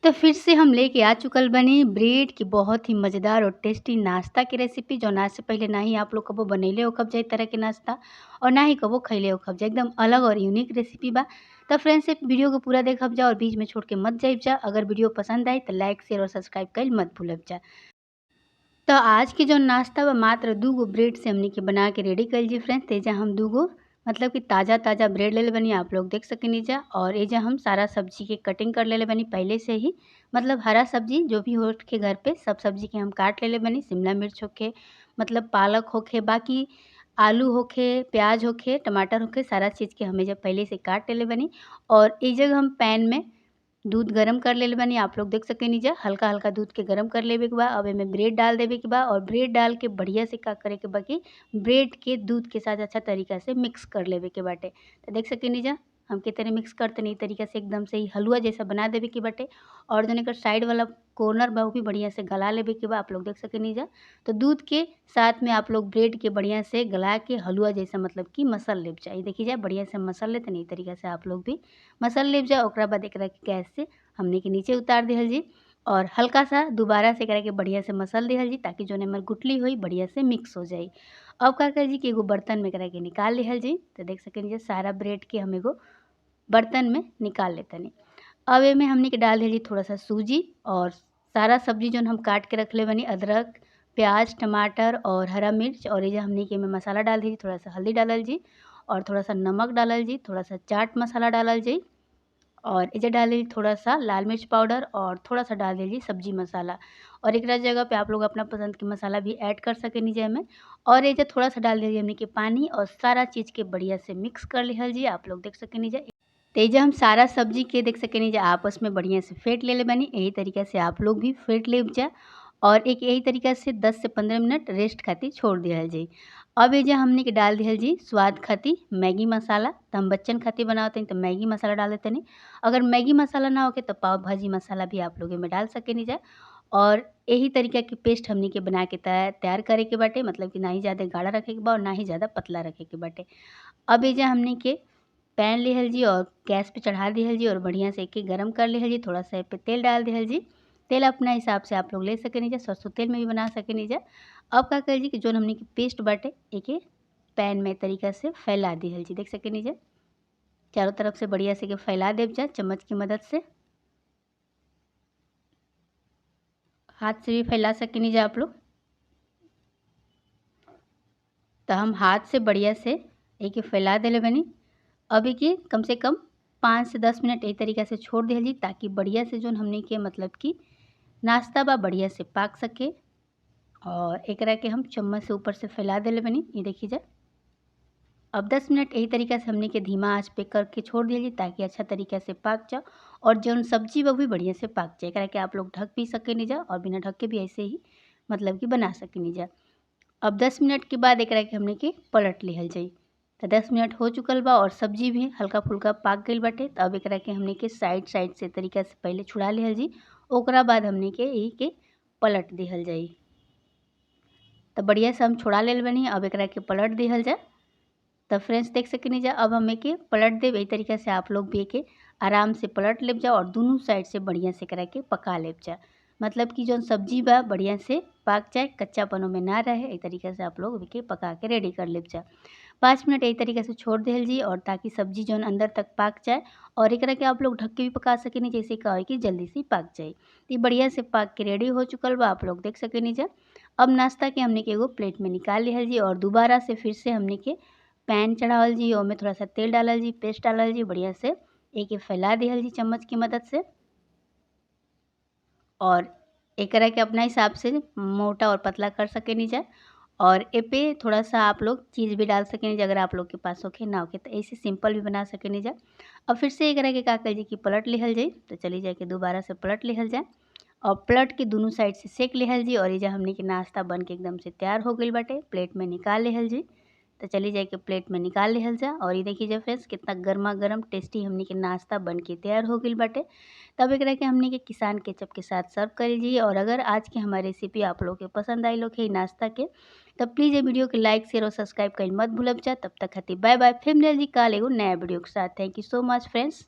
तो फिर से हम लेके आ चुकल बनी ब्रेड की बहुत ही मज़ेदार और टेस्टी नाश्ता की रेसिपी, जो आज से पहले ना ही आप लोग कबो बनैले होखब जा तरह के नाश्ता और ना ही कबो खैले होखब जा। एकदम अलग और यूनिक रेसिपी बा। तो फ्रेंड्स वीडियो को पूरा देखब जा और बीच में छोड़ के मत जाइब जा। अगर वीडियो पसंद आई तो लाइक शेयर और सब्सक्राइब कर मत भूलब जा। तो आज के जो नाश्ता बा मात्र 2 ब्रेड से हमनी के बना के रेडी कर जी फ्रेंड्स। तेजा हम 2 मतलब कि ताज़ा ताज़ा ब्रेड ले ले बनी, आप लोग देख सकेनी जा। और एजा हम सारा सब्जी के कटिंग कर ले बनी पहले से ही, मतलब हरा सब्जी जो भी हो के घर पे सब सब्जी के हम काट ले बनी। शिमला मिर्च होखे, मतलब पालक होखे, बाकी आलू होखे, प्याज होखे, टमाटर होखे, सारा चीज़ के हमें जब पहले से काट ले बनी। और एक जगह हम पैन में दूध गरम कर ले बनी, आप लोग देख सकेनी जा। हल्का हल्का दूध के गरम कर लेवे के बा। अब एमे ब्रेड डाल देवे के बा और ब्रेड डाल के बढ़िया से का करे के बा कि ब्रेड के दूध के साथ अच्छा तरीका से मिक्स कर लेवे के बाटे। तो देख सकेनी जा हम के तरह मिक्स करते नहीं तरीका से एकदम से ही हलवा जैसा बना देवे के बाटे। और जौन एकर साइड वाला कॉर्नर बा वो भी बढ़िया से गला लेवे के बा, आप लोग देख सकेनी जा। तो दूध के साथ में आप लोग ब्रेड के बढ़िया से गला के हलवा जैसा मतलब कि मसल लेब जा। ये देखिए जा बढ़िया से मसल लेते नहीं तरीका से आप लोग भी मसल लेब जा। ओकरा बाद एकरा के गैस से हमने के नीचे उतार दिहल जी और हल्का सा दोबारा से एकरा के बढ़िया से मसल दिहल जी, ताकि जौन हमर गुठली होई बढ़िया से मिक्स हो जाई। अब का कर जी कि एगो बर्तन में एकरा के निकाल लिहल जी। तो देख सकेनी जा सारा ब्रेड के हम एगो बर्तन में निकाल लेतनी। अब एमे हमने के डाल दिहल जी थोड़ा सा सूजी और सारा सब्जी जौन हम काट के रखले बनी, अदरक, प्याज, टमाटर और हरा मिर्च। और एजा हमने के एमे मसाला डाल दिहल जी, थोड़ा सा हल्दी डालल जी और थोड़ा सा नमक डालल जी, थोड़ा सा चाट मसाला डालल जी और एजा डाल दिहल थोड़ा सा लाल मिर्च पाउडर और थोड़ा सा डाल दिहल सब्जी मसाला। और एकरा जगह पे आप लोग अपना पसंद के मसाला भी ऐड कर सकेनी जा एमे। और एजा थोड़ा सा डाल दिहल हमने के पानी और सारा चीज़ के बढ़िया से मिक्स कर लिहल जी, आप लोग देख सकेनी जा। तो एजा हम सारा सब्जी के देख सकेनी जा आपस में बढ़िया से फेंट ले ले बनी। यही तरीका से आप लोग भी फेंट ले जा और एक यही तरीका से 10 से 15 मिनट रेस्ट खातिर छोड़ दिहल जी। अब एजा हमने के डाल दिहल जी स्वाद खातिर मैगी मसाला। तो हम बच्चन खातिर बनावत हनी तो मैगी मसाला डाल देते नहीं। अगर मैगी मसाला ना होके तो पाव भाजी मसाला भी आप लोग एमे डाल सकेनी जा। और यही तरीका के पेस्ट हमने के बना के तैयार करे के बाटे, मतलब कि ना ही ज़्यादा गाढ़ा रखे के बा और ना ही ज़्यादा पतला रखे के बाटे। अब एजा हमने के पैन लिहल जी और गैस पे चढ़ा दिहल जी और बढ़िया से एके गरम कर लिहल जी। थोड़ा सा पे तेल डाल दिहल जी। तेल अपना हिसाब से आप लोग ले सकेनी जा, सरसों तेल में भी बना सकेनी जा। अब का कर जी कि जौन हमने के पेस्ट बाटे एके पैन में तरीका से फैला दिहल जी, देख सकेनी जा। चारों तरफ से बढ़िया से के फैला देव जा चम्मच की मदद से, हाथ से भी फैला सकेनी जा आप लोग। तो हम हाथ से बढ़िया से एके फैला देले बनी। अब एके कम से कम 5 से 10 मिनट एक तरीका से छोड़ दिहल जी, ताकि बढ़िया से जौन हमने के मतलब कि नाश्ता बा बढ़िया से पाक सके। और एकरा के हम चम्मच से ऊपर से फैला देले बनी, ये देखिए जा। अब 10 मिनट यही तरीका से हमने के धीमा आंच पे करके छोड़ दिया जी, ताकि अच्छा तरीका से पाक जाओ और जौन सब्जी बा भी बढ़िया से पाक जाए। एकरा के आप लोग ढक भी सकेनी जा और बिना ढक के भी ऐसे ही मतलब कि बना सकेनी जा। अब 10 मिनट के बाद एकरा के हमने के पलट लिहल जाई। तो 10 मिनट हो चुकल बा और सब्जी भी हल्का फुल्का पाक गइल बाटे। तो अब एकरा के हमने के साइड साइड से तरीका से पहले छुड़ा लिहल जी, ओकरा बाद हमने के यही के पलट दिहल जाई। तो बढ़िया से हम छुड़ा लेल बनी, अब एकरा के पलट दिहल जा। तो फ्रेंड्स देख सकेनी जा अब हम एके पलट देब। एही तरीका से आप लोग भी एके आराम से पलट लेब जा और दोनों साइड से बढ़िया से एकरा के पका लेब जा, मतलब कि जौन सब्जी बा बढ़िया से पाक जाए, कच्चापनों में ना रहे। एही तरीका से आप लोग एके पका के रेडी कर लेब जा। 5 मिनट यही तरीका से छोड़ दिहल जी और ताकि सब्जी जौन अंदर तक पाक जाए। और एकरा के आप लोग ढक के भी पका सकेनी, जैसे का होई कि जल्दी से पाक जाए। तो बढ़िया से पाक के रेडी हो चुकल बा, आप लोग देख सकेनी जा। अब नाश्ता के हमने के एगो प्लेट में निकाल लिहल जी और दोबारा से फिर से हमने के पैन चढ़ावल जी, ओमे थोड़ा सा तेल डालल जी, पेस्ट डालल जी, बढ़िया से एके फैला दिहल जी चम्मच की मदद से। और एकरा के अपना हिसाब से मोटा और पतला कर सकेनी जा। और ए पे थोड़ा सा आप लोग चीज़ भी डाल सकेनी जा, अगर आप लोग के पास होखे ना होखे तो ऐसे सिंपल भी बना सकेनी जा। और फिर से एकरा के का कर जी कि पलट लिहल जाई। तो चली जाए के दोबारा से पलट लिहल जाए और पलट के दोनों साइड से सेक लिहल जी। और एजा हमने के नाश्ता बन के एकदम से तैयार हो गइल बाटे, प्लेट में निकाल लिहल जी। तो चली जाए के प्लेट में निकाल लिहल जा। और ये देखिए जब फ्रेंड्स कितना गर्मा गर्म टेस्टी हमने के नाश्ता बन के तैयार हो गइल बाटे। तब एकरा के हमने के किसान केचप के साथ सर्व कर लीजिए। और अगर आज के हमारी रेसिपी आप लोग के पसंद आई लोग है नाश्ता के, तब प्लीज़ ये वीडियो के लाइक शेयर और सब्सक्राइब कर मत भूलब जा। तब तक खातिर बाय बाय। फिर मिल जी काल एगो नया वीडियो के साथ। Thank you so much friends.